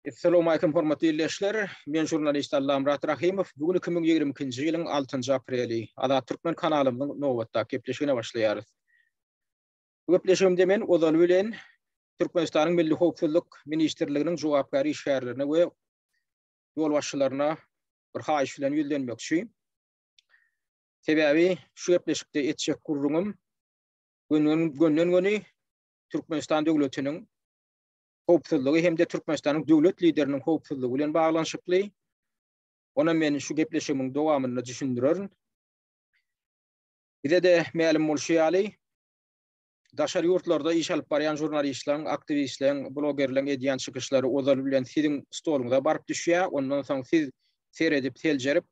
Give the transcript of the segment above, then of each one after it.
Essalawmalikim hormatly ildeşler. Men žurnalist Allamyrat Rahymow. Bu gün 2022-nji ýylyň 6-njy apreli. Azat Türkmen kanalymyzyň nobatdaky gepleşigine başlaýarys. Bu gepleşigimde men ozaly bilen Türkmenistanyň Milli howpsuzlyk ministrliginiň jogapkär işgärlerine we ýolbaşçylaryna bir haýyş bilen ýüzlenmekçi. Sebäbi şu gepleşikde etjek gürrüňim gönden-göni Türkmenistan döwletiniň howpsuzlygy hem-de Türkmenistanyň döwlet lideriniň howpsuzlygy bilen baglanyşykly. Ony men şu gepleşigimiň dowamynda düşündirerin. Bize-de mälim bolşy ýaly, daşary ýurtlarda iş alyp barýan žurnalistleriň, aktiwistleriň, blogerleriň edýän çykyşlary ozaly bilen siziň stoluňyza baryp düşýär. Ondan soň siz seredip, seljerip,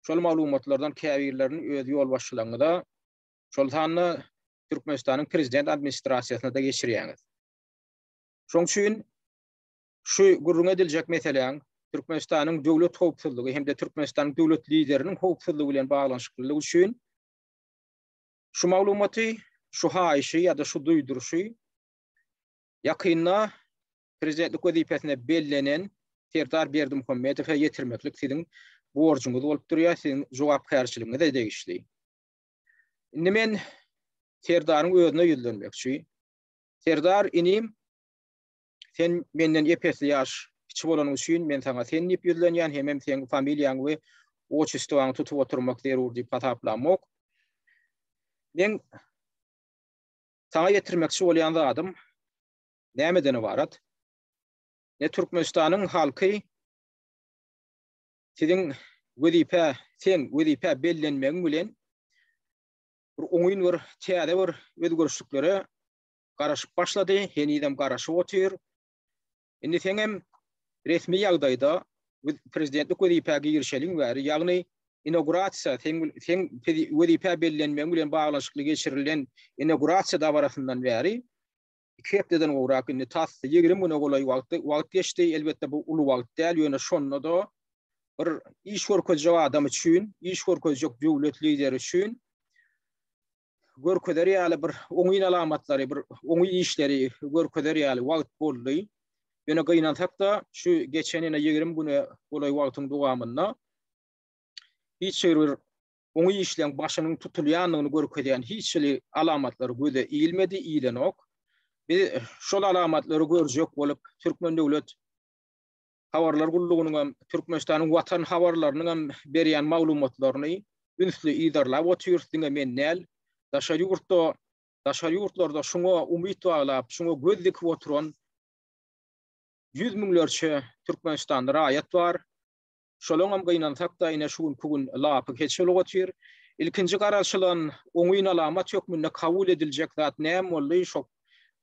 şol maglumatlardan käbirlerini öz ýolbaşçylaryňyza, şol sanda Türkmenistanyň Prezident administrasiýasyna-da geçirýäňiz. Şoň üçin şu gürrüň ediljek meseläň Türkmenistanyň döwlet howpsuzlygy hem-de Türkmenistanyň döwlet lideriniň howpsuzlygy bilen baglanyşyklylygy üçin şu maglumaty, şu haýyşy ýa-da şu duýduryşy ýakynda prezidentlik wezipesine bellenen Serdar Berdimuhamedowa ýetirmeklik siziň borjuňyz bolup durýar, siziň jogapkärçiligiňize degişli. Indi men Serdaryň özüne ýüzlenmekçi. Serdar inim, sen menden ep-esli ýaş kiçi bolanyň üçin men saňa sen diýip ýüzlenýän, hemem seň familiýaňy we oçestwaňy tutup oturmak zerur diýip hasaplamok. Meň saňa ýetirmekçi bolýan zadym nämeden ybarat? Ne Türkmenistanyň halky siziň wezipä, seň wezipä bellenmegiň bilen bir oňyn bir täze bir özgerişliklere garaşyp başlady, henizem garaşyp otyr. Indi seňem resmi ýagdaýda prezidentlik wezipä girişeliň bäri, ýagny inaugurasiýa, seň seň wezipä bellenmegiň bilen baglanyşykly geçirilen inaugurasiýa dabarasyndan bäri iki hepdeden gowrak indi tas 20 güne golaý wagt wagt geçdi. Elbetde bu uly wagt däl, ýöne şonda-da bir iş görkezjek adam üçin, iş görkezjek döwlet lideri üçin görkezer ýaly bir oňyn alamatlary, bir oňyn işleri görkezer ýaly wagt boldy. Ýöne gynansak-da, şu geçen ýene 20 güne golaý wagtyň dowamynda hiç bir oňyn işleň başynyň tutulýandygyny görkezýän hiç hili alamatlar göze ilmedi, ilenok. Biz şol alamatlary görjek bolup, Türkmen döwlet habarlar gullugynyň hem, Türkmenistanyň Watan habarlarynyň hem berýän maglumatlaryny ünsli yzarlap otyrys, diňe men däl, daşary ýurtda, daşary ýurtlarda şuňa umyt baglap, şuňa göz dikip oturan ýüz müňlerçe türkmenistanly raýat bar. Şolaňam gynansak-da, ine şu günki gün lapy keç bolup otyr. Ilkinji garaşylan oňyn alamat hökmünde kabul ediljek zat näme boldy? Şo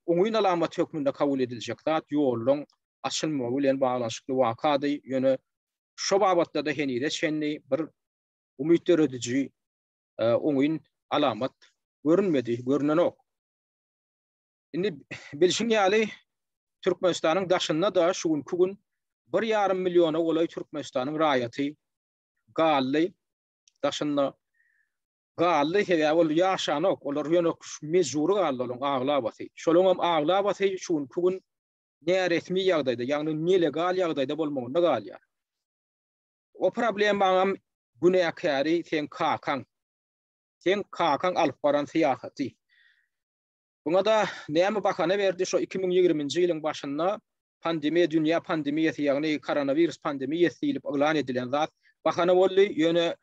oňyn alamat hökmünde kabul ediljek zat ýollaň açylmagy bilen baglanyşykly wakady, ýöne şo babatda-da henize çenli bir umyt dörediji oňyn alamat görünmedi, görünenok. Indi bilşiň ýaly, Türkmenistanyň daşynda-da şu günki gün bir ýarym milliona golaý Türkmenistanyň raýaty galdy, daşynda galdy, sebäbi ol ýaşanok, olar ýöne mejbury galdy olaryň aglabasy. Şolaryňam aglabasy şu günki gün näresmi ýagdaýda, ýagny nelegal ýagdaýda bolmagynda galýar. O problemaňam günäkäri seň kakaň. Seň kakaň alyp baran syýasaty. Buňa-da näme bahana berdi şo 2020-nji ýylyň başynda pandemiýa dünýä pandemiýasy ýagny koronawirus pandemiýasy diýlip yglan edilen zat bahana boldy. Ýöne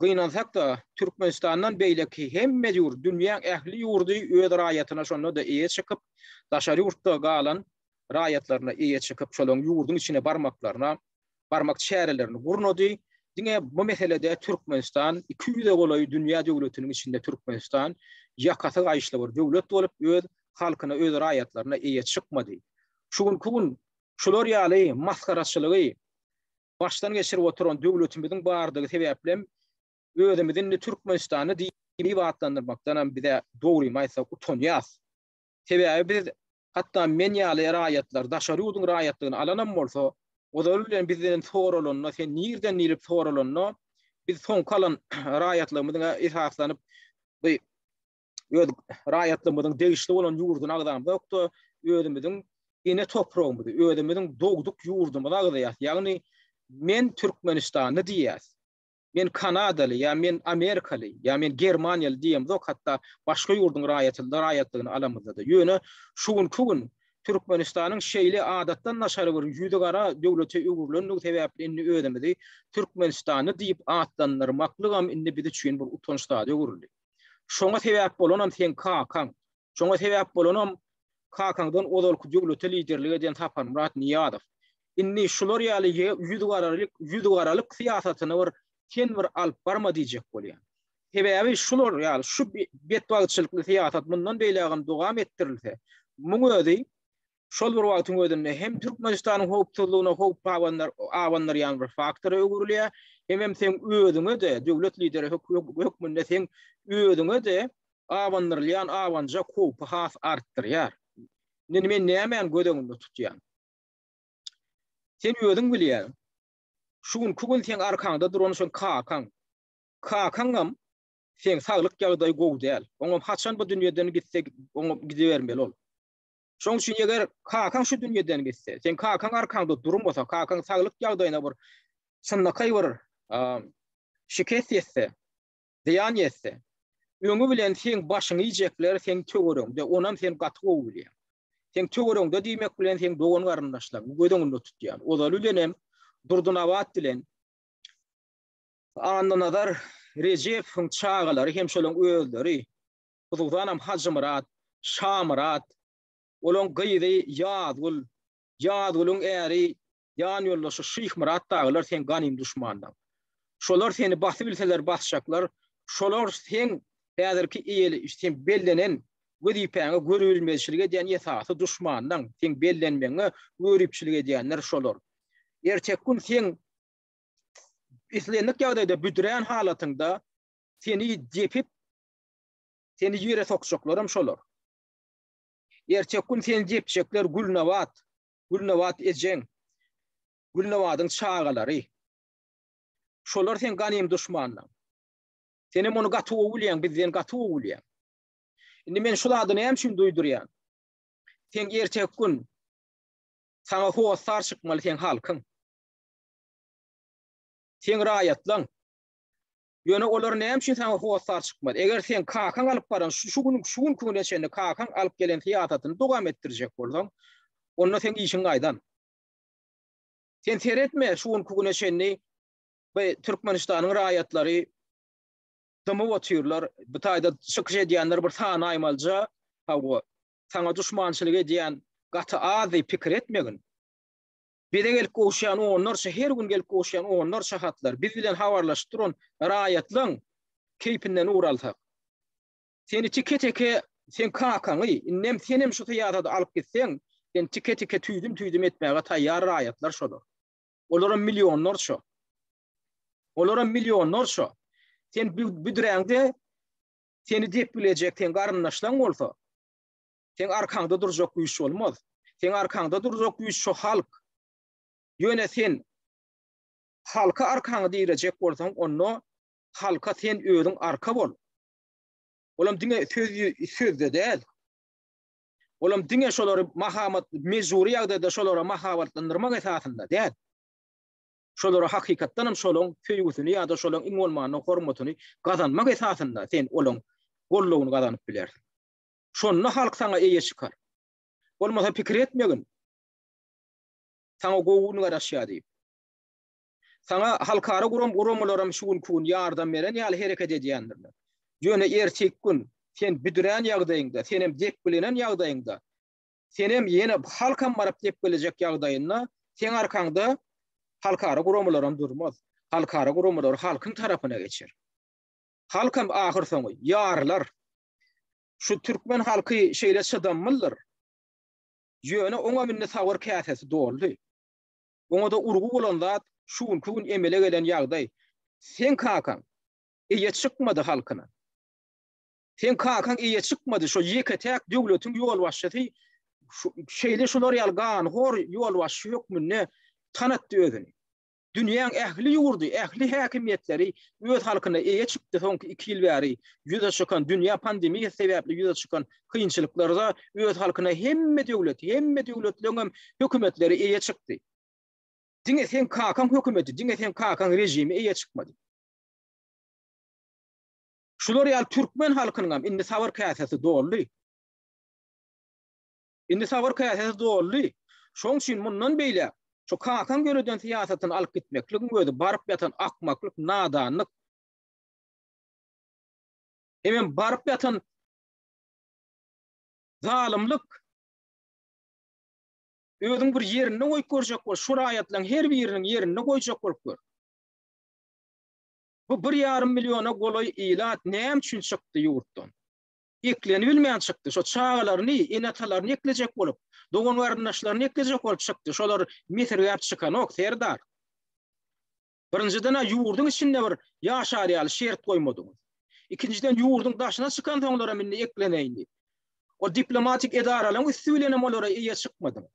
gynansak-da Türkmenistandan beýleki hemme ýurt, dünýäň ähli ýurdy öz raýatyna şonda-da eýe çykyp, daşary ýurtda galan raýatlaryna eýe çykyp, şolaryň ýurduň içine barmaklaryna, barmak çärelerini gurnady. Diňe bu meselede Türkmenistan 200-e golaý dünýä döwletiniň içinde Türkmenistan ýakasy gaýyşly bir döwlet bolup, öz halkyna, öz raýatlaryna eýe çykmady. Şu günki gün şular ýaly masgaraçylygy başdan geçirip oturan döwletimiziň bardygy sebäplem özümizi indi Türkmenistanda diýip atlandyrmakdanam bize dogrymy aýtsak utanýas. Sebäbi biz hatda men ýaly raýatlar daşary ýurduň raýatlygyny alanam bolsa, ozaly bilen bizden soralanda sen nirden diýlip soralanda biz soňky alan raýatlygymyzyň esaslanyp bu öz raýatlygymyzyň degişli bolan ýurduny agzamzok-da özümiziň. Ene topragymyzy, özümiziň dogduk ýurdumyzy agzaýas. Ýagny men Türkmenistanly diýýäs. Men kanadaly ýa men amerikaly ýa men germaniýaly diýemzok, hatda başga ýurduň raýatynda raýatlygyny alamyzda-da. Ýöne şu günki gün Türkmenistanyň şeýle adatdan daşary bir ýüzi gara döwlete öwrülendigi sebäpli indi özümizi Türkmenistanly diýip atlandyrmaklygam indi biz üçin bir utanç zada öwrüldi. Şoňa sebäp bolanam seň kakaň. Şoňa sebäp bolanam kakaňdan ozalky döwlete liderlik eden Saparmyrat Nyýazow. Indi şular ýaly ýüzügaralyk, ýüzügaralyk syýasatyny bir sen bir alyp barma diýjek bolýan. Sebäbi şular ýaly şu betbagtçylykly syýasat mundan beýlägem dowam etdirilse, muň özi şol bir wagtyň özünde hem Türkmenistanyň howpsuzlygyna howp abandyrýan bir faktora öwrülýär, hemem seň özüňe-de döwlet lideri hökmünde seň özüňe-de abandyrylýan abanjak howpy has artdyrýar. Indi men nämäni göz öňünde tutýan? Sen özüň bilýäň. Şu günki gün seň arkaňda duran şol kakaň. Kakaňam seň saglyk ýagdaýy gowy däl. Oňam haçan bu dünýeden gitse, oňa gidibermeli ol. Şoň üçin eger kakaň şu dünýeden gitse, seň kakaň arkaňda durmasa, kakaň saglyk ýagdaýyna bir çynlakaý bir şikes ýetse, zyýan ýetse, öňi bilen seň başyňy iýjekler seň töweregiňde, onam sen gaty gowy bilýäň. Seň töweregiňde diýmek bilen seň dogan-garyndaşlaryňy göz öňünde tutýan. Ozaly bilenem Durdynabat bilen Annanazar Rejepowyň çagalary hem şolaň özleri, hususanam Hajymyrat, Şamyrat, olaň gyzy Ýazgül, Ýazgülüň äri Ýan ýoldaşy Şyhmyrat dagylar seň ganym duşmanlaň. Şolar seni basybilseler basjaklar, şolar seň häzirki eýeli sen bellenen wezipäňe görübilmezçilik edýän esasy duşmanlaň, seň bellenmegiňe göripçilik edýänler şolar. Erteki gün seň islendik ýagdaýda büdrän halatyňda seni depip, seni ýere sokjaklaram şolar. Erteki gün seni depjekler Gülnabat, Gülnabat ejeň, Gülnabadyň çagalary. Şolar seň ganym duşmanlaň. Senem ony gaty gowy bilýäň, bizden gaty gowy bilýäň. Indi men şu zady näme üçin duýdurýan? Seň erteki gün saňa hossar çykmaly seň halkyň. Seň raýatlaň. Ýöne olar näme üçin saňa hossar çykmaz? Eger seň kakaň alyp baran şu şu gün şu günki güne çenli kakaň alyp gelen syýasatyny dowam etdirjek bolsaň, onda seň işiň gaýdan. Sen seretme şu günki güne çenli bu Türkmenistanyň raýatlary dymyp otyrlar. Bu taýda çykyş edýänler bir sanaýmalyja, hawa, saňa duşmançylyk edýän gaty az diýip pikir etmegin. Bize gelip gowuşýan onlarça, her gün gelip gowuşýan onlarça hatlar, biz bilen habarlaşyp duran raýatlaň keýpinden ugur alsak, seni tike-teke, seň kakaňy, indem senem şu syýasady alyp gitseň, seni tike-tike tüýdüm-tüýdüm etmäge taýýar raýatlar şolar. Olaram millionlarça. Olaram millionlarça. Sen büdräňde seni depgilejek seň garyndaşlaň bolsa, Seň arkaňda durjak güýç bolmaz. Seň arkaňda durjak güýç şo halk. Ýöne sen halka arkaňy direjek bolsaň, onda halka sen özüň arka bol. Olam diňe söz sözde däl. Olam diňe şolary mahabat mejbury ýagdaýda şolara mahabatlandyrmak esasynda däl. Şolara hakykatdan hem şolaň söýgüsini ýa-da şolaň iň bolmanda hormatyny gazanmak esasynda sen olaň goldawyny gazanyp bilersiň. Şonda halk saňa eýe çykar. Bolmasa pikir etmegin. Saňa gowy gün garaşýar diýip. Saňa halkara guram guramalaram şu günki gün ýardam beren ýaly hereket edýändirler. Ýöne erteki gün sen büdürän ýagdaýyňda, senem depgilenen ýagdaýyňda, senem ýene halkam baryp depgilejek ýagdaýynda seň arkaňda halkara guramalaram durmaz. Halkara guramalary halkyň tarapyna geçer. Halkam ahyrsoňy ýarylar. Şu türkmen halky şeýle çydamlydyr. Ýöne oňam indi sabyr käsesi doldy. Oňa-da urgy bolan zat şu günki gün emele gelen ýagdaý. Seň kakaň eýe çykmady halkyna. Seň kakaň eýe çykmady şo ýeke-täk döwletiň ýolbaşçysy şeýle şular ýaly ganhor ýolbaşçy hökmünde tanatdy özüni. Dünýäň ähli ýurdy, ähli häkimiýetleri öz halkyna eýe çykdy soňky iki ýyl bäri ýüze çykan dünýä pandemiýasy sebäpli ýüze çykan kynçylyklarda öz halkyna hemme döwlet, hemme döwletleňem hökümetleri eýe çykdy. Diňe seň kakaň hökümeti, diňe seň kakaň režimi eýe çykmady. Şular ýaly türkmen halkynyňam indi sabyr käsesi doldy. Indi sabyr käsesi doldy. Şoň üçin mundan beýläk şu kakaň ýöreden syýasatyny alyp gitmekligiň özi baryp ýatan akmaklyk, nadanlyk. Hemem baryp ýatan zalymlyk. Özüň bir ýerinde goýup görjek bol, şu raýatlaryň her biriniň ýerinde goýjak bolup gör. Bu bir ýarym milliona golaý ilat näme üçin çykdy ýurtdan? Eklenibilmän çykdy. Şo çagalaryny, ene-atalaryny eklejek bolup, dogan-garyndaşlaryny eklejek bolup çykdy. Şolar mesirgäp çykanok, serdar. Birinjiden-ä ýurduň içinde bir ýaşar ýaly şert goýmadyňyz. Ikinjiden ýurduň daşyna çykansoňlaram indi ekleneýin diýip. O diplomatik edaralaryň üsti bilenem olara eýe çykmadyňyz.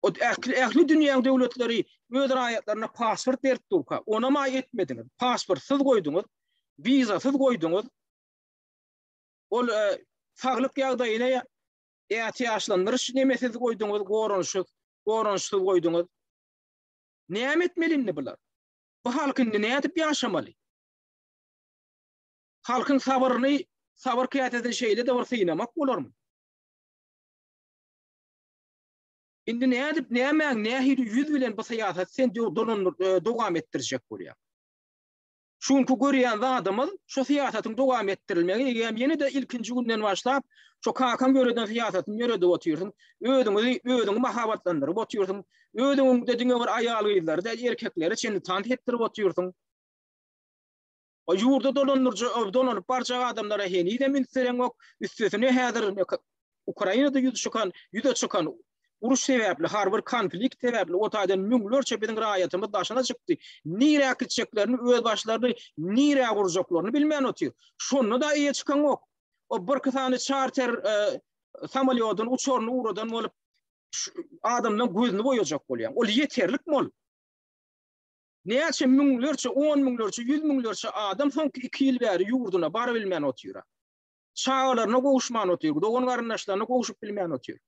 O ähli ähli dünýäň döwletleri öz raýatlaryna pasport berip durka, onam-a etmediňiz. Pasportsyz goýduňyz, wizasyz goýduňyz. Ol e, saglyk ýagdaýyna ätiýaçlandyryş nemesiz goýduňyz, goranyşsyz, goranyşsyz goýduňyz. Näme etmeli indi bular? Bu halk indi nädip ýaşamaly? Halkyň sabyryny, sabyr käsesini şeýle-de bir synamak bolarmy? Indi nädip, nämäň, nähili ýüz bilen bu syýasaty sen dolandyr, e, dowam etdirjek bolýaň? Şu günki görýän zadymyz şu syýasatyň dowam etdirilmegi, eýýäm ýene-de ilkinji günden başlap şu kakaň ýöreden syýasatyny ýöredip otyrsyň, özüňizi, özüňi mahabatlandyryp otyrsyň, özüňiňde diňe bir aýal-gyzlary däl, erkeklere çenli tans etdirip otyrsyň. O ýurda dolandyryjy, dolanyp barjak adamlara henizem üns bereňok. Üstesine häzir Ukrainada ýüz çykan, ýüze çykan uruş sebäpli, harby konflikt sebäpli o taýdan müňlerçe biziň raýatymyz daşyna çykdy. Nirä gitjeklerini, öz başlaryny nirä gurjaklaryny bilmän otyr. Şonda-da eýe çykaňok. O birki sany çarter e, samolýodyny, uçaryny ugradan bolup adamdan gözüni boýajak bolýan. Ol ýeterlikmi ol? Näçe müňlerçe, on müňlerçe, ýüz müňlerçe adam soňky iki ýyl bäri ýurduna barabilmän otyr. Çagalaryna gowuşman otyr, dogan-garyndaşlaryna gowşup bilmän otyr.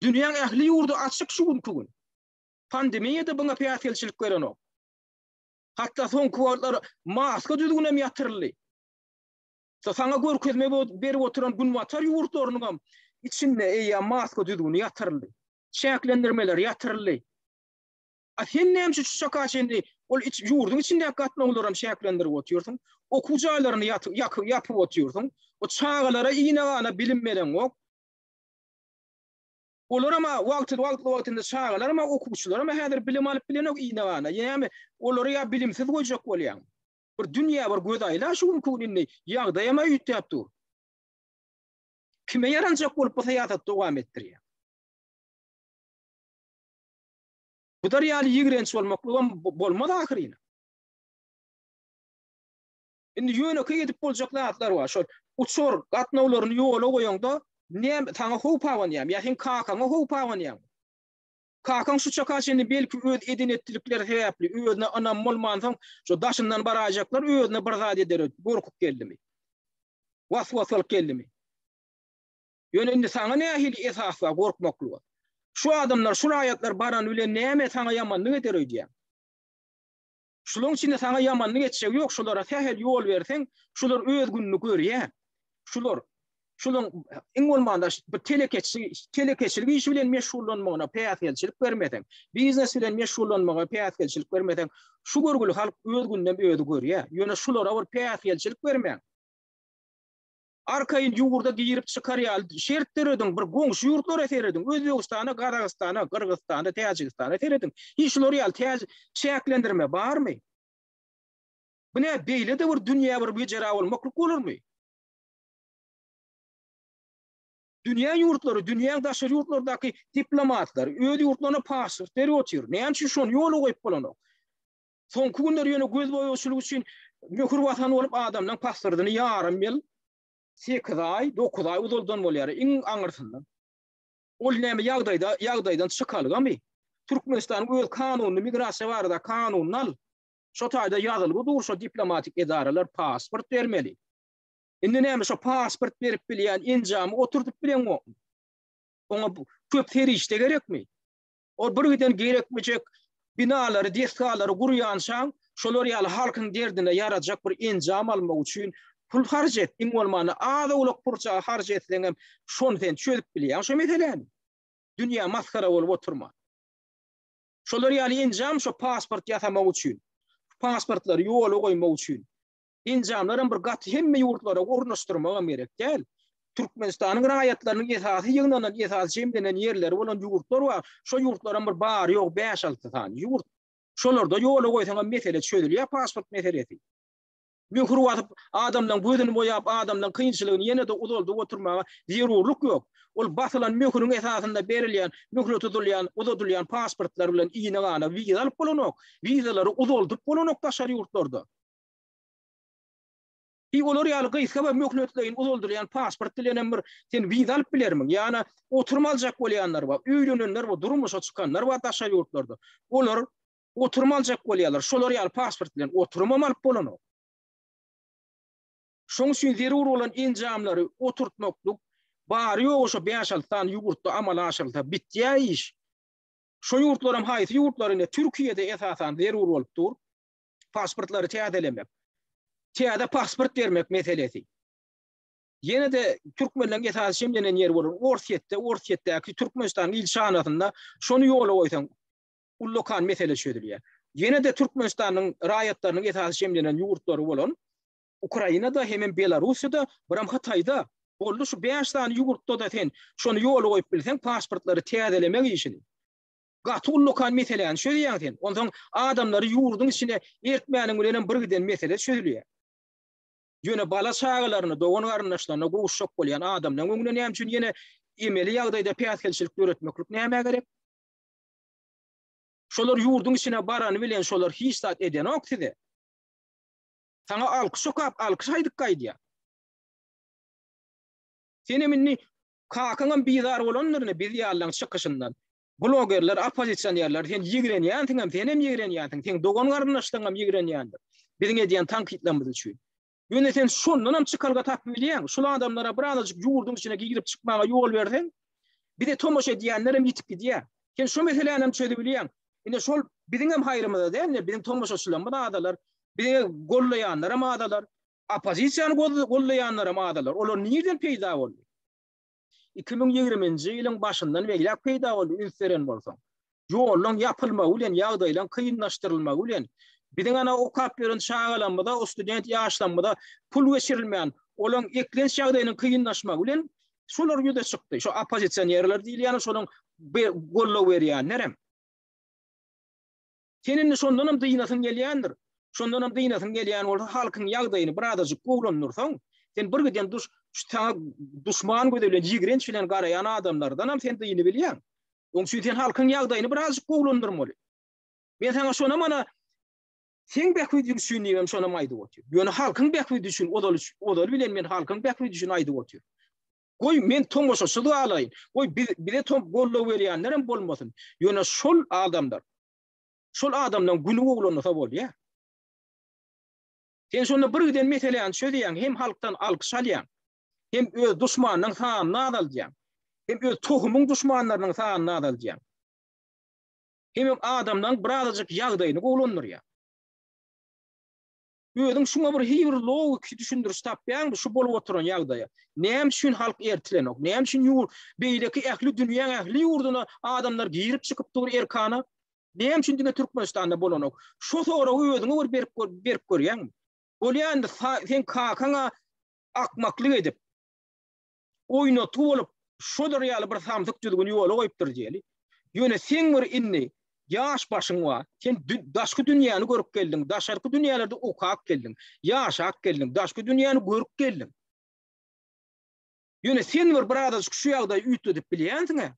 Dünýäň ähli ýurdy açyk şu günki gün. Pandemiýa-da buňa päsgelçilik berenok. Hatda soňky wagtlar maska düzgünem ýatyryldy. Saňa görkezme berip oturan günbatar ýurtlarynyňam içinde eýýäm maska düzgüni ýatyryldy. Çäklendirmeler ýatyryldy. A sen näme üçin şu çaka çenli ol iç, ýurduň içindäki gatnawlaram çäklendirip otyrsyň, okuw jaýlaryny ýapyp otyrsyň, o çagalara iýne-gana bilim bereňok. Olaram-a wagty wagtly-wagtynda çagalaram-a okuwçylaram-a häzir bilim alyp bilenok iýne-gana. Ýa näme, olary ýa bilimsiz goýjak bolýaň. Bir dünýä bir göz aýla şu günki gün indi ýagdaýam-a üýtgäp dur. Kime ýaranjak bolup bu syýasaty dowam etdirýäň? Budar ýaly ýigrenç bolmaklygam bolmaz ahyryn. Indi ýönekeý edip boljak zatlar bar. Şol uçar gatnawlaryny ýola goýaňda näme saňa howp abanýarmy ýa seň kakaňa howp abanýarmy? Kakaň şu çaka çenli belki öz eden-etdilikleri sebäpli özüne ynam bolmansoň şo daşyndan baraýjaklar özüne bir zat eder öýdüp gorkup geldimi? Was-wasalyk geldimi? Ýöne indi saňa nähili esas bar gorkmaklyga? Şu adamlar, şu raýatlar barany bilen näme saňa ýamanlyk eder öýdýäň? Şularyň içinde saňa ýamanlyk etjegi ýok, şulara sähel ýol berseň, şular öz gününi görýär. Şular, şularyň iň bolmanda bir telekeçi, telekeçilik işi bilen meşgullanmagyna päsgelçilik bermeseň, biznes bilen meşgullanmagyna päsgelçilik bermeseň, şu görgüli halk öz gününem özi görýär. Ýöne şulara bir päsgelçilik bermäň. Arkaýyn ýurda girip çykar ýaly şert dörediň, bir goňşy ýurtlara serediň, Özbegistana, Gazagystana, Gyrgyzystana, Täjigistana serediň. Hiç şular ýaly täj çäklendirme barmy? Bu nä beýle-de bir dünýä bir wejera bolmaklyk bolarmy? Dünýä ýurtlary, dünýäň daşary ýurtlardaky diplomatlar öz ýurtlaryna pasport berip otyr. Näme üçin şony ýola goýup bolanok? Soňky günler ýöne göz boýagçylyk üçin möhür basan bolup adamlaň pasportyny ýarym ýyl, sekiz aý, dokuz aý uzaldan bolýar, iň aňyrsyndan. Ol näme ýagdaýda, ýagdaýdan çykalgamy? Türkmenistanyň öz kanunyny, migrasiýa barada kanunyny al. Şo taýda ýazylgy dur şo diplomatik edaralar pasport bermeli. Indi näme şo pasport berip bilýän enjamy oturdyp bileňokmy? Oňa köp serişde gerekmi? Ol bir giden gerekmejek binalary, desgalary gurýançaň, şolar ýaly halkyň derdine ýarajak bir enjam almak üçin pul harç et, iň bolmanda az-owlak purça harç etseňem, şony sen çözüp bilýäň şo meseläni. Dünýä masgara bolup oturma. Şolar ýaly enjam şo pasport ýasamak üçin, pasportlary ýola goýmak üçin enjamlaram bir gaty hemme ýurtlara ornaşdyrmagam gerek däl. Türkmenistanyň raýatlarynyň esasy ýygnanan, esasy jemlenen ýerleri bolan ýurtlar bar. Şo ýurtlaram bir bary-ýogy bäş-alty sany ýurt. Şolarda ýola goýsaňam mesele çözülýär pasport meselesi. Möhür basyp, adamlaň gözüni boýap, adamlaň kynçylygyny ýene-de uzaldyp oturmaga zerurlyk ýok. Ol basylan möhüriň esasynda berilýän, möhlet uzulýan, uzadylýan pasportlar bilen ine-gana wiza alyp bolanok. Wizalary uzaldyp bolanok daşary ýurtlarda. Hi olar ýaly gysga we möhletleýin uzaldylýan pasport bilen hem bir sen wiza alyp bilermiň? Ýa-da oturum aljak bolýanlar bar, öýlenenler bar, durmuşa çykanlar bar daşary ýurtlarda. Olar oturum aljak bolýarlar. Şolar ýaly pasport bilen oturumam alyp bolanok. Şoň üçin zerur bolan enjamlary oturtmaklyk bary-ýogy şo bäş-alty sany ýurtda amala aşyrylsa bitýär iş. Şo ýurtlaram haýsy ýurtlar ine Türkiýede esasan zerur bolup dur. Pasportlary täzelemek. Täze pasport bermek meselesi. Ýene-de türkmenleriň esasy jemlenen ýeri bolan Orsýetde, Orsýetdäki Türkmenistanyň ilçihanasynda şony ýola goýsaň ullakan mesele çözülýär. Ýene-de Türkmenistanyň raýatlarynyň esasy jemlenen ýurtlary bolan Ukrainada hemem Belarussiýada, biram Hytaýda boldy şu 5 sany ýurtda-da sen şony ýola goýup bilseň pasportlary täzelemek işini. Gaty ullakan meseläni çözýäň sen. Onsoň adamlary ýurduň içine ertmäniň bilenem bir giden mesele çözülýär. Ýöne bala-çagalaryna, dogan-garyndaşlaryna gowuşjak bolýan adamlaryň öňünde näme üçin ýene emeli ýagdaýda päsgelçilik döretmeklik nämä gerek? Şolar ýurduň içine barany bilen şolar hiç zat edenok size. Saňa alkyş okap, alkyş aýdyp gaýdýar. Senem indi kakaňam bizar bolandyr indi biz ýalylaň çykyşyndan. Blogerler, oppozisionerler sen ýigrenýänsiňem, senem ýigrenýänsiň, seň dogan-garyndaşlaryňam ýigrenýändir. Biziň edýän tankytlarymyz üçin. Ýöne sen şondanam çykalga tapyp bilýäň. Şul adamlara birazajyk ýurduň içine girip çykmaga ýol berseň, bize tomaşa edýänlerem ýitip gidýär. Sen şo meselänem çözüp bilýäň. Ine şol biziňem haýrymyza däl, ine biziň tomaşaçylarymyz azalar, bizi gollaýanlaram azalar, oppozisiýany gollaýanlaram azalar. Olar nirden peýda boldy? 2020-nji ýylyň başyndan beýläk peýda boldy, üns beren bolsaň. Ýollaň ýapylmagy bilen, ýagdaýlaň kynlaşdyrylmagy bilen, biziň ana okap ýören çagalarymyza, o student ýaşlarymyza pul geçirilmän, olaň eklenç ýagdaýynyň kynlaşmagy bilen şolar ýüze çykdy. Şo oppozisionerler diýilýän, şolaň goldaw berýänlerem. Sen indi şondanam dynasyň gelýändir. Şondanam dynasyň gelýän bolsa, halkyň ýagdaýyny birazajyk gowulandyrsaň, sen bir giden duş, saňa duşman gözi bilen, ýigrenç bilen garaýan adamlardanam sen dynybilýäň. Oň üçin sen halkyň ýagdaýyny birazajyk gowulandyrmaly. Men saňa şonam ana seň bähbidiň üçin diýibem şonam aýdyp otyryn. Ýöne halkyň bähbidi üçin ozal ozal bilen men halkyň bähbidi üçin aýdyp otyryn. Goý men tomaşaçyz galaýyn. Goý biz bize tom goldaw berýänlerem bolmasyn. Ýöne şol adamlar şol adamlaryň güni gowulansa bolýar. Sen şonda bir giden meseläni çözýäň, hem halkdan alkyş alýaň, hem öz duşmanynyň sanyny azaldýaň, hem öz tohumyň duşmanlarynyň sanyny azaldýaň. Hemem adamlaryň birazajyk ýagdaýyny gowulandyrýaň. Özüň şuňa bir hiý bir logiki düşündiriş tapýaňmy şu bolup oturan ýagdaýa? Näme üçin halk ertilenok? Näme üçin ýur beýleki ähli dünýäň ähli ýurduna adamlar girip çykyp dur erkana? Näme üçin diňe Türkmenistanda bolanok? Şo soragy özüňe bir berip berip görýäňmi? Bolýa indi seň kakaňa akmaklyk edip, oýnatgy bolup, şolar ýaly bir samsyk düzgüni ýola goýupdyr diýeli. Ýöne seň bir indi ýaş başyň bar. Sen daşky dünýäni görüp geldiň, daşarky dünýälerde okap geldiň, ýaşap geldiň, daşky dünýäni görüp geldiň. Ýöne sen bir birazajyk şu ýagdaýy üýtgedip bilýänsiň-ä.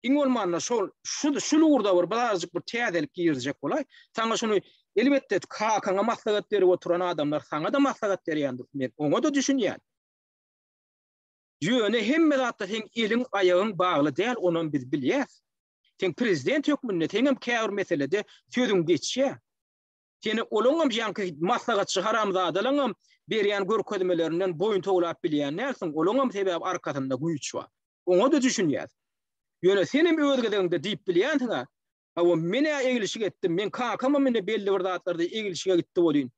Iň bolmanda şol şu şu ugurda bir birazajyk bir täzelik girizjek bolaý. Saňa şuny elbetde kakaňa maslahat berip oturan adamlar saňa-da maslahat berýändir. Men oňa-da düşünýän. Ýöne hemme zatda seň eliň aýagyň bagly däl onam biz bilýäs. Sen prezident hökmünde seňem käbir meselede sözüň geçýär. Seni olaňam ýaňky maslahatçy haramzadalaňam berýän görkezmelerinden boýun towlap bilýän dälsiň, olaňam sebäbi arkasynda güýç bar. Oňa-da düşünýäs. Ýöne senem öz gezegiňde diýip bilýänsiň-ä, hawa, men-ä eglişik etdim, meň kakamam indi belli bir zatlarda eglişige gitdi welin,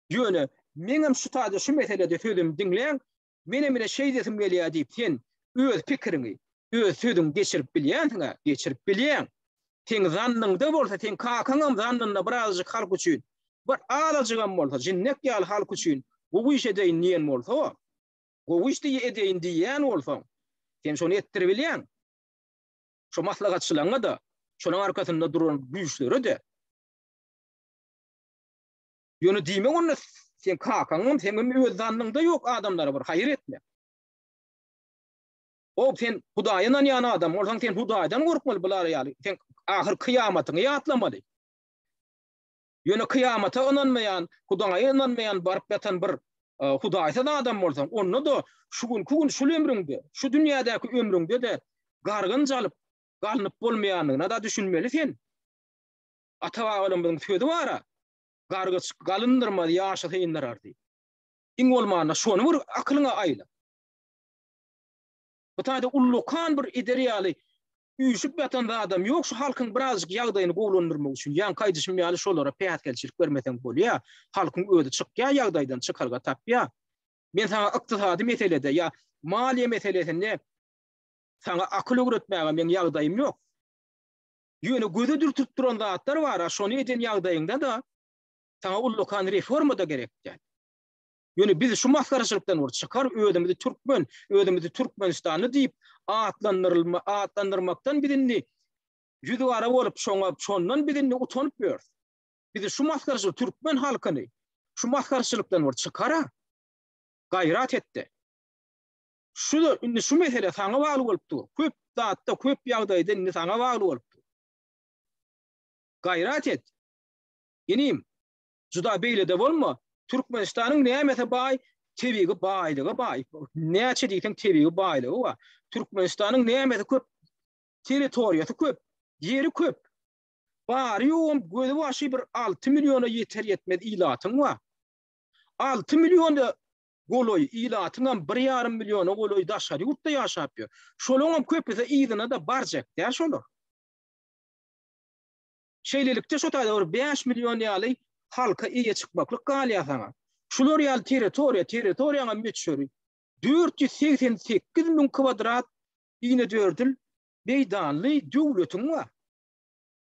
ýöne meňem şu taýda şu meselede sözümi diňläň, menem ine şeýdesim gelýär diýip sen öz pikiriňi, öz sözüňi geçirip bilýänsiň-ä, geçirip bilýäň. Seň zannyňda bolsa, seň kakaňam zannynda birazajyk halk üçin, bir azajygam bolsa, jinnek ýaly halk üçin gowy iş edeýin diýen bolsa, gowy iş edeýin diýýän bolsaň, sen şony etdiribilýäň. Şo maslahatçylaňa-da, şonuň arkasynda duran güýçlere-de. Ýöne diýmek onda seň kakaňam, seňem öz zannyňda ýok adamlara bir haýyr etmek. Hop sen Hudaýa ynanýan adam bolsaň sen Hudaýdan gorkmaly bular ýaly. Sen ahyr kyýamatyňy ýatlamaly. Ýöne kyýamata ynanmaýan, Hudaýa ynanmaýan baryp ýatan bir e, hudaýsyz adam bolsaň, onda-da şu günki gün şul ömrüňde, şu dünýädäki ömrüňde-de gargynç alyp galynyp bolmaýandygyna da düşünmeli sen. Ata-babalarymyzyň sözi bar-a, Gargyç galyndyrmaz, ýaşy syndyrar diýip. Iň bolmanda şony bir akylyňa aýla. Bu taýda ullakan bir eder ýaly üýşüp ýatan zadam ýok, şu halkyň birazjyk ýagdaýyny gowulandyrmak üçin, ýaňky aýdyşym ýaly şolara päsgelçilik bermeseň bolýar. Halkyň özi çykýar ýagdaýdan, çykalga tapýar. Men saňa ykdysady meselede ýa maliýe meselesinde saňa akyl öwretmäge meň ýagdaýym ýok. Ýöne göze dürtüp duran zatlar bar-a, şony eden ýagdaýyňda-da saňa ullakan reforma-da gerek däl. Ýöne biz şu masgaraçylykdan bir çykar, özümizi türkmen, özümizi türkmenistanly diýip atlandyrylma, atlandyrmakdan biz indi ýüzi gara bolup, şoňa, şondan biz indi utanyp ýörüs. Bizi şu masgaraçylyk, türkmen halkyny şu masgaraçylykdan bir çykar-a. Gaýrat et-de. Şu indi şu mesele saňa bagly bolup dur. Köp zatda, köp ýagdaýda indi saňa bagly bolup dur. Gaýrat et. Inim, juda beýle-de bolma. Türkmenistanyň nämesi baý? Tebigy baýlygy baý. Näçe diýseň tebigy baýlygy bar. Türkmenistanyň nämesi köp? Territoriýasy köp, ýeri köp. Bary-ýogam gözi başy bir 6 milliona ýeter-ýetmez ilatyň bar. 6 milliona golaý ilatyňam bir ýarym milliona golaýy daşary ýurtda ýaşap ýör. Şolaňam köpüsi yzyna-da barjak däl şolar. Şeýlelikde şo taýda bir 5 million ýaly halka eýe çykmaklyk galýar saňa. Şular ýaly territoriýa, territoriýaňam möçberi 488 müň kwadrat inedördül meýdanly döwletiň bar.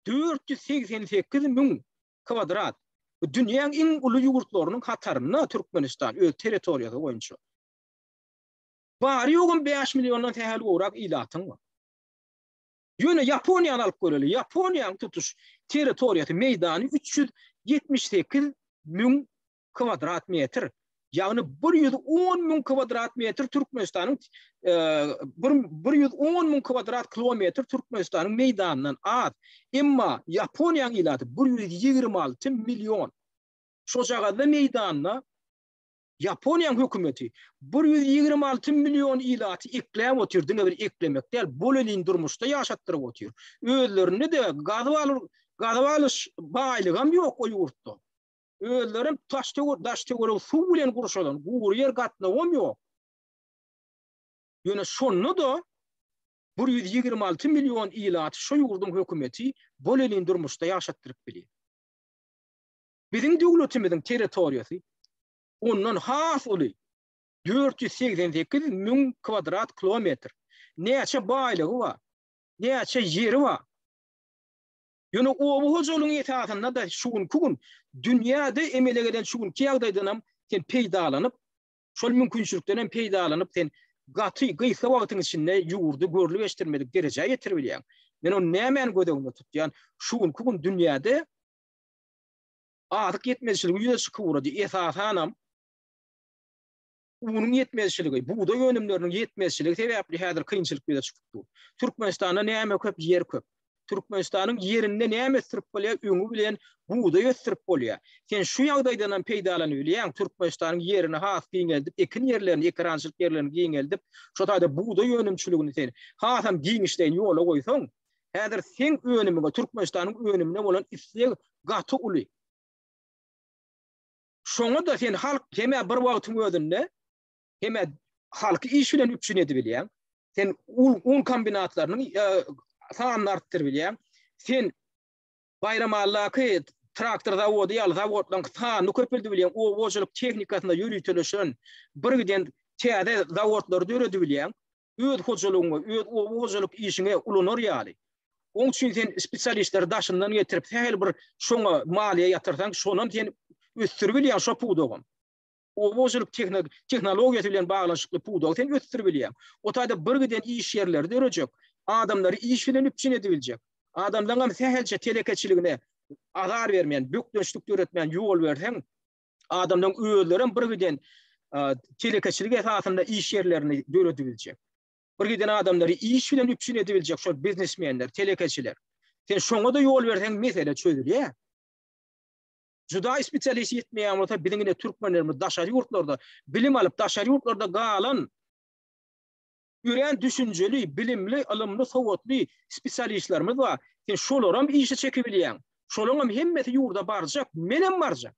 488 müň kwadrat. Bu dünýäň iň uly ýurtlarynyň hatarynda Türkmenistan öz territoriýasy boýunça. Bary-ýogam 5 milliondan sähel gowrak ilatyň bar. Ýöne Ýaponiýany alyp göreli. Ýaponiýanyň tutuş territoriýasy, meýdany 378 müň kwadrat metr. Ýagny 110 müň kwadrat metr Türkmenistanyň 110 müň kwadrat kilometr Türkmenistanyň meýdanyndan az. Emma Ýaponiýanyň ilaty 126 million. Şojagazda meýdanda Ýaponiýanyň hökümeti 126 million ilaty ekläp otyr, diňe bir eklemek däl, bolelin durmuşda ýaşatdyryp otyr. Özlerinde-de gazyp alyp, gazyp alyş baýlygam ýok o ýurtda. Özlerem daş-töweregi suw bilen gurşalan, gury ýer gatnawam ýok. Ýöne şonda-da 126 million ilaty şo ýurduň hökümeti bolelin durmuşda ýaşatdyryp bilýär. Biziň döwletimiziň territoriýasy ondan has uly, 488 müň kwadrat kilometr. Näçe baýlygy bar, näçe ýeri bar. Ýöne oba hojalygyň esasynda-da şu günki gün dünýäde emele gelen şu günki ýagdaýdan hem sen peýdalanyp, şol mümkinçilikden hem peýdalanyp sen gaty gysga wagtyň içinde ýurdy görlüp eşidilmedik derejä ýetirip bilýäň. Men ony nämäni göz öňünde tutýan? Şu günki gün dünýäde azyk ýetmezçiligi ýüze çykyp ugrady. Esasanam unuň ýetmezçiligi, bugdaý önümleriniň ýetmezçiligi sebäpli häzir kynçylyk ýüze çykyp dur. Türkmenistanda näme köp? Ýer köp. Türkmenistanyň ýerinde näme ösdürip bolýar? Öňi bilen bugdaý ösdürip bolýar. Sen şu ýagdaýdan hem peýdalanyp bilýäň. Türkmenistanyň ýerini has giňeldip, ekin ýerlerini, ekerançylyk ýerlerini giňeldip, şo taýda bugdaý önümçiligini sen hasam giňişleýin ýola goýsaň, Häzir seň önümiňe, Türkmenistanyň önümine bolan isleg gaty uly. Şoňa-da sen halk hem-ä bir wagtyň özünde, hem-ä halky iş bilen üpjün edibilýäň. Sen un, un kombinatlarynyň e, sanyny artdyrybilýäň. Sen Baýramalydaky traktor zawody ýaly zawodlaryň sanyny köpeldibilýäň, oba hojalyk tehnikasynda ýöriteleşen bir giden täze zawodlary döredibilýäň. Öz hojalygyňa, öz oba hojalyk işiňe ulanar ýaly. Oň üçin sen spesialistleri daşyndan getirip, sähel bir şoňa maliýe ýatyrsaň, şonam sen ösdüribilýäň şo pudagam. Oba hojalyk tehnologiýasy bilen baglanyşykly pudagy sen ösdüribilýäň. O taýda bir giden iş ýerleri dörejek, adamlary iş bilen üpjün edibiljek. Adamlaryňam sähelçe telekeçiligine azar bermän, bökdençlik döretmän ýol berseň, adamlaryň özlerem bir giden telekeçilik esasynda iş ýerlerini döredibiljek. Bir giden adamlary iş bilen üpjün edibiljek şol biznesmenler, telekeçiler. Sen şoňa-da ýol berseň mesele çözülýär. Juda spesialist ýetmeýän bolsa biziň ine türkmenlerimiz daşary ýurtlarda bilim alyp daşary ýurtlarda galan örän düşünjeli, bilimli, ylymly, sowatly spesialistlerimiz bar. Sen şolaram işe çekibilýäň. Şolaňam hemmesi ýurda barjak, menem barjak.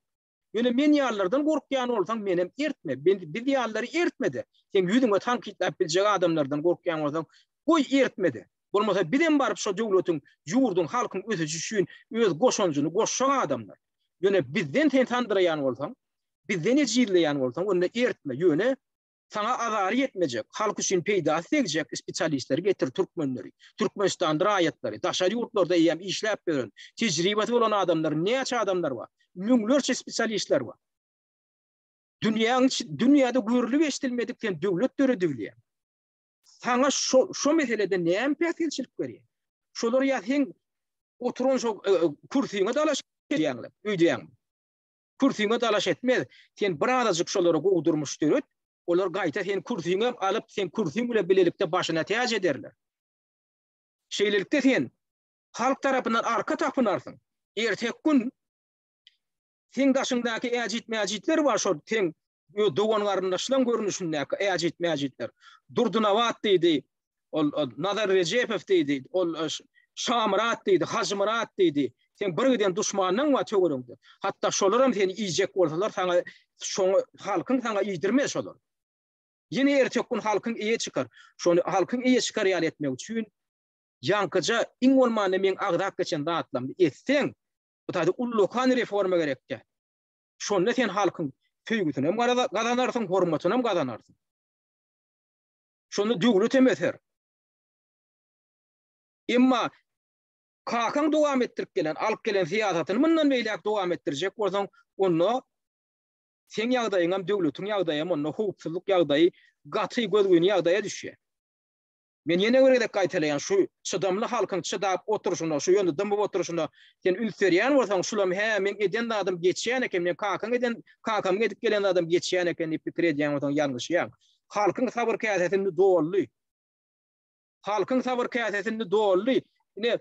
Ýöne men ýalylardan gorkýan bolsaň menem ertme. Biz ýalylary ertme-de. Seň ýüzüňe tankytlap biljek adamlardan gorkýan bolsaň, goý ertme-de. Bolmasa bizem baryp şo döwletiň, ýurduň, halkyň ösüşi üçin öz goşanjyny goşjak adamlar. Ýöne bizden sen sandyraýan bolsaň, bizden ejizleýän bolsaň, onda ertme. Ýöne saňa azary ýetmejek, halk üçin peýdasy degjek spesialistleri getir, türkmenleri, Türkmenistanda raýatlary, daşary ýurtlarda eýýäm işläp ýören, tejribesi bolan adamlar, näçe adamlar bar? Müňlerçe spesialistler bar. Dünýäň dünýäde görlüp eşidilmedik sen döwlet döredibilýäň. Saňa şo şo meselede näme päsgelçilik berýär? Şolar ýa seň oturan şo e, e, kürsüňe dalaş edýäňler, öýdýäňmi? Kürsüňe dalaş etmez. Sen birazajyk şolara gowy durmuş döret, olar gaýta sen kürsüňem alyp, sen kürsüň bilen bilelikde başyna täç ederler. Şeýlelikde sen halk tarapyndan arka tapynarsyň. Ertek gün seň daşyňdaky äjit-mäjitler bar şol seň dogan-garyndaşlaň görnüşindäki äjit-mäjitler. Durdynabat diýdi, ol Nazar Rejepow diýdi, ol Şamyrat diýdi, Hajymyrat diýdi. Seň bir giden duşmanyň bar töweregiňde. Hatda şolaram seni iýjek bolsalar, saňa şoňa halkyň saňa iýdirmez şolar. Ýene ertek gün halkyň eýe çykar. Şony halkyň eýe çykar ýaly etmek üçin ýaňkyja iň bolmanda meň agzap geçen zatlarymy etseň, bu taýda ullakan reforma gerekdä. Şonda sen halkyň söýgüsini hem gazanarsyň, hormatyny hem gazanarsyň. Şonda döwlet hem öser. Emma kakaň dowam etdirip gelen, alyp gelen syýasatyny mundan beýläk dowam etdirjek bolsaň, onda seň ýagdaýyň hem, döwletiň ýagdaýy hem onda howpsuzlyk ýagdaýy gaty gözgyny ýagdaýa düşýär. Men ýene bir gezek gaýtalaýan, şu çydamly halkyň çydap oturyşyna, şu ýönde dymyp oturyşyna sen üns berýän bolsaň, şulam hä, meň eden zadym geçýän eken, meň kakaň eden, kakamyň edip gelen zadam geçýän eken diýip pikir edýän bolsaň ýalňyşýaň. Halkyň sabyr käsesi indi doldy. Halkyň sabyr käsesi indi doldy. Ine,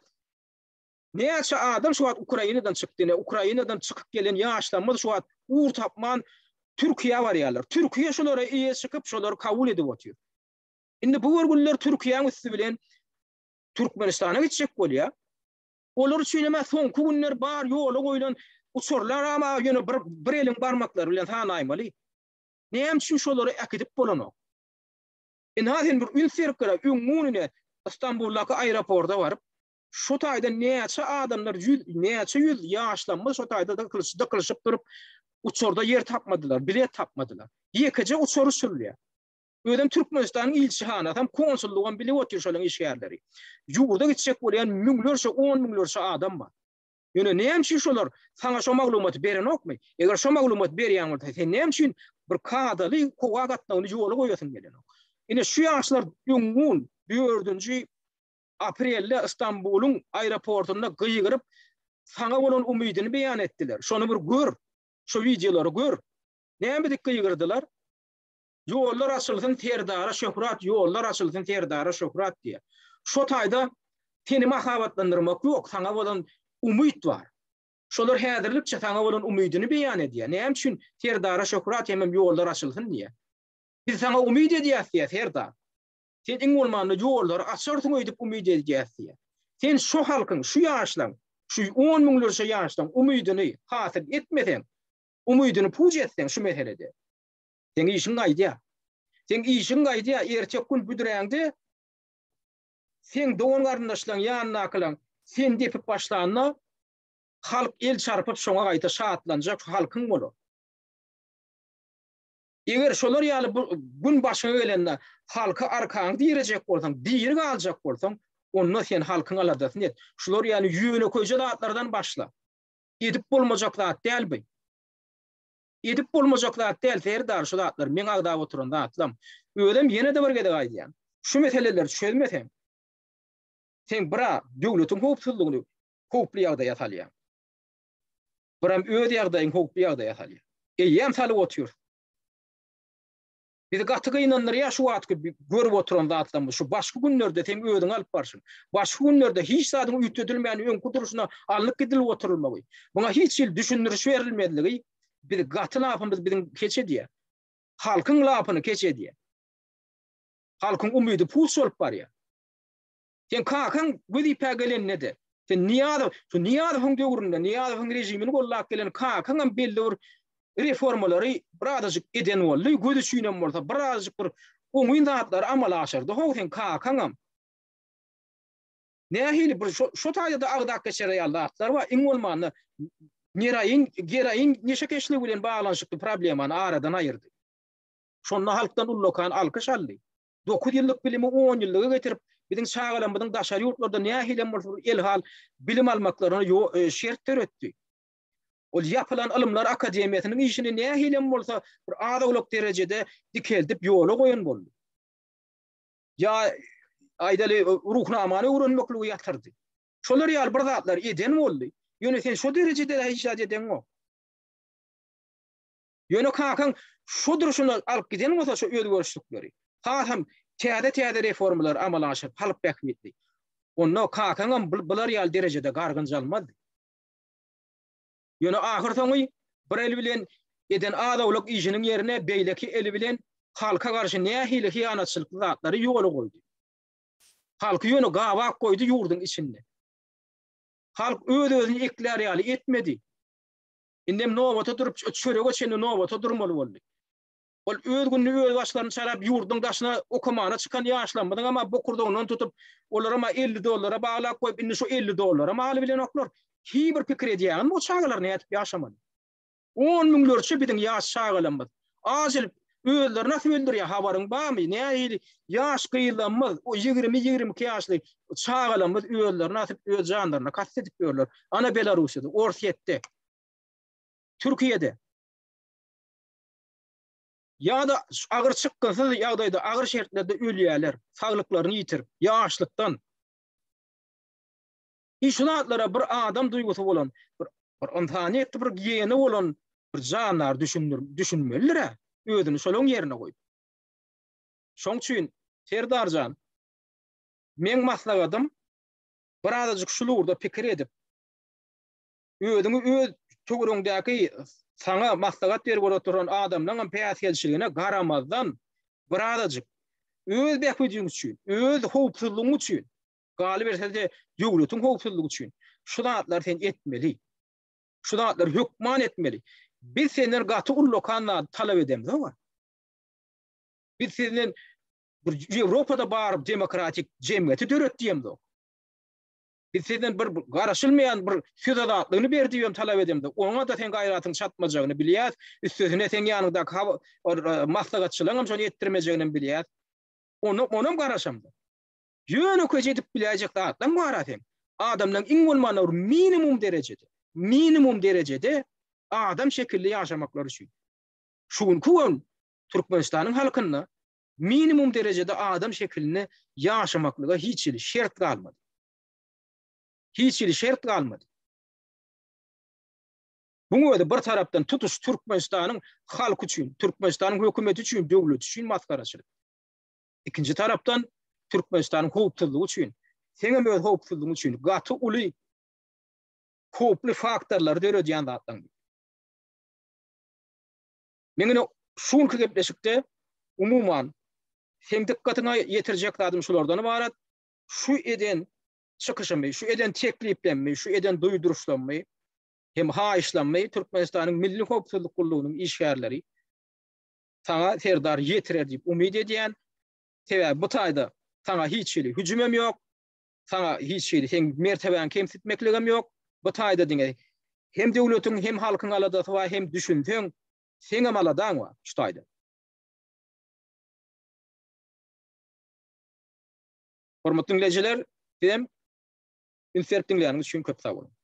näçe adam şu wagt Ukrainadan çykdy, ine, Ukrainadan çykyp gelen ýaşlarymyz şu wagt ugur tapman Türkiýä barýarlar. Türkiýe şolara eýe çykyp, şolary kabul edip otyr. Indi bu görgüliler Türkiýäň üsti bilen Türkmenistana gitjek bolýar. Olar üçin hem soňky günler bar ýola goýlan uçarlar ama ýöne bir, bir eliň barmaklary bilen sanaýmaly. Näme üçin şolary äkidip bolanok? Ynha sen bir üns berip gara, öňňun ine Istanbuldaky aeroporta baryp, şo taýda näçe adamlar ýüz, näçe ýüz ýaşlanmaz şo taýda dykylyş, dykylyşyp durup uçarda ýer tapmadylar, bilet tapmadylar. Ýekeje uçar uçurylýar. Özem Türkmenistanyň ilçihanasam, konsullygam bilip otyr şolaryň işgärleri. Ýurda gitjek bolýan müňlerçe, on müňlerçe adam bar. Ýöne näme üçin şolar saňa şo maglumaty berenokmy? Eger şo maglumaty berýän bolsa, sen näme üçin bir kadaly howa gatnawyny ýola goýasyň gelenok? Ine şu ýaşlar öňňun dördünji aprelde Istanbulyň aeroportunda gygyryp, saňa bolan umydyny beýan etdiler. Şony bir gör, şo wideolary gör. Näme diýip gygyrdylar? Ýollar açylsyn Serdara şöhrat ýollar açylsyn Serdara şöhrat diýýär. Şo taýda seni mahabatlandyrmak ýok, saňa bolan umyt bar. Şolar häzirlikçe saňa bolan umydyny beýan edýär. Näme üçin Serdara şöhrat hemem ýollar açylsyn diýýär. Biz saňa umyt edýäs diýýär Serdar. Sen iň bolmanda ýollary açarsyň öýdüp umyt edýäs diýýär. Sen şu halkyň, şu ýaşlaň, şu on müňlerçe ýaşlaň umydyny hasyl etmeseň, umydyny puç etseň şu meselede, seň işiň gaýdýar. Seň işiň gaýdýar, erteki gün büdräňde seň dogan-garyndaşlaň ýanyndakylaň seni depip başlanda, halk el çarpyp şoňa gaýta şatlanjak halkyň bolar. Eger şolar ýaly bu gün başyňa gelende halka arkaňy direjek bolsaň, diri galjak bolsaň, onda sen halkyň aladasyny et. Şular ýaly ýönekeýje zatlardan başla. Edip bolmajak zat däl bu. Edip bolmajak zat däl, Serdar, şu zatlar, meň agzap oturan zatlam. Özem ýene-de bir gezek aýdýan. Şu meseleleri çözmeseň, sen bir-ä döwletiň howpsuzlygyny howply ýagdaýa salýaň. Biram öz ýagdaýyň howply ýagdaýa salýar. Eýýäm salyp otyr. Bizi gaty gynandyrýar şu wagtky görüp oturan zatlarymyz. Şu başky günlerde seň özüňi alyp barşyň. Başky günlerde hiç zadyň üýtgedilmän öňki durşuna alnyp gidilip oturylmagy. Muňa hiç hili düşündiriş berilmezligi bizi gaty lapymyz biziň keç edýär. Halkyň lapyny keç edýär. Halkyň umydy puç bolup barýar. Seň kakaň wezipä gelende-de, sen Nyýazow, şu Nyýazowyň döwründe Nyýazowyň režimini gollap gelen kakaňam belli bir reformalary birazajyk eden boldy, göz üçinem bolsa birazajyk bir oňyn zatlary amala aşyrdy how seň kakaňam. Nähili bir şo şo taýda-da agzap geçer ýaly zatlar bar, iň bolmanda nerain, geroin neşekeşligi bilen baglanyşykly problemany aradan aýyrdy. Şonda halkdan ullakan alkyş aldy. 9 ýyllyk bilimi 10 ýyllyga getirip, biziň çagalarymyzyň daşary ýurtlarda nähilem bolsa bir elhal bilim almaklaryna e, şert döretdi. Ol ýapylan ylymlar akademiýasynyň işini nähilem bolsa bir az-owlak derejede dikeldip ýola goýan boldy. Ýa aýdaly ruhnamany öwrenmekligi ýatyrdy. Şolar ýaly bir zatlar eden boldy. Ýöne sen şo derejede hiç zat edeňok. Ýöne kakaň şo durşuna alyp giden bolsa şo özgerişlikleri, hasam täze-täze reformalary amala aşyryp halk bähbitli, onda kakaňam bular ýaly derejede gargynç almazdy. Ýöne ahyrsoňy bir eli bilen eden az-owlak işiniň ýerine beýleki eli bilen halka garşy nähili hyýanatçylykly zatlary ýola goýdy. Halky ýöne gabap goýdy ýurduň içinde. Halk öz-özüni eklär ýaly etmedi. Indem nobata durup, çörege çenli nobata durmaly boldy. Ol öz gününi öz başlaryny çarap, ýurduň daşyna okamana çykan ýaşlarymyzyňam-a bokurdagyndan tutup, olaram-a 50 dollara baglap goýup, indi şu 50 dollaram alybilenoklar. Hiý bir pikir edýäňizmi o çagalar nädip ýaşamaly? On müňlerçe biziň ýaş çagalarymyz aç özlerini asyp öldürýär, habaryň barmy? Nähili ýaş gyzlarymyz, o ýigrimi-ýigrimi iki ýaşly çagalarymyz özlerini asyp, öz janlaryna kast edip ýörler. Ana Belarussiýada, Orsýetde, Türkiýede. Ýa-da agyr çykgynsyz ýagdaýda, agyr şertlerde ölýärler, saglyklaryny ýitirip, ýaşlykdan. Hiç şu zatlara bir adam duýgusy bolan, bir bir ynsanyýetde bir geni bolan bir jandar düşündir, düşünmelidir-ä, özüni şolaň ýerine goýup. Şoň üçin Serdar jan, meň maslahatym birazajyk şul ugurda pikir edip, özüňi öz töweregiňdäki saňa maslahat berip oturan adamlaryň päsgelçiligine garamazdan birazajyk öz bähbidiň üçin, öz howpsuzlygyň üçin Galyberse-de, döwletiň howpsuzlygy üçin şu zatlary sen etmeli. Şu zatlary hökman etmeli. Biz senden gaty ullakan zady talap edemzok. Biz senden bir Ýewropada baryp demokratik jemgyýeti döret diýemzok. Biz senden bir garaşylmaýan bir söz azatlygyny ber diýip hem talap edemzok. Oňa-da sen gaýratyň çatmajagyny bilýäs. Üstesine seň ýanyňdaky e, maslahatçylaryň hem şony etdirmejegini hem bilýäs. Onu, onam garaşamzok. Ýönekeýje edip biläýjek zatlaň bar-a seň. Adamlaň iň bolmanda bir minimum derejede, minimum derejede adam şekilli ýaşamaklary üçin. Şu günki gün Türkmenistanyň halkynda minimum derejede adam şekilinde ýaşamaklyga hiç hili şert galmady. Hiç hili şert galmady. Buň özi bir tarapdan tutuş Türkmenistanyň halky üçin, Türkmenistanyň hökümeti üçin, döwleti üçin masgaraçylyk. Ikinji tarapdan Türkmenistanyň howpsuzlygy üçin, seňem öz howpsuzlygyň üçin gaty uly howply faktorlary döredýän zatlaryň biri. Men ine şu günki gepleşikde umuman seň dykgatyňa ýetirjek zadym şulardan ybarat. Şu eden. çykyşymy, şu eden tekliplerimi, şu eden duýduryşlarymy hem haýyşlarymy Türkmenistanyň Milli howpsuzlyk gullugynyň işgärleri saňa Serdar ýetirer diýip umyt edýän. Sebäbi bu taýda saňa hiç hili hüjümem ýok, saňa hiç hili seň mertebäňi kemsitmekligem ýok. Bu taýda diňe hem döwletiň, hem halkyň aladasy bar, hem düşünseň, seňem aladaň bar şu taýda. Hormatly diňleýjiler, sizem üns berip diňläniňiz üçin köp sag boluň.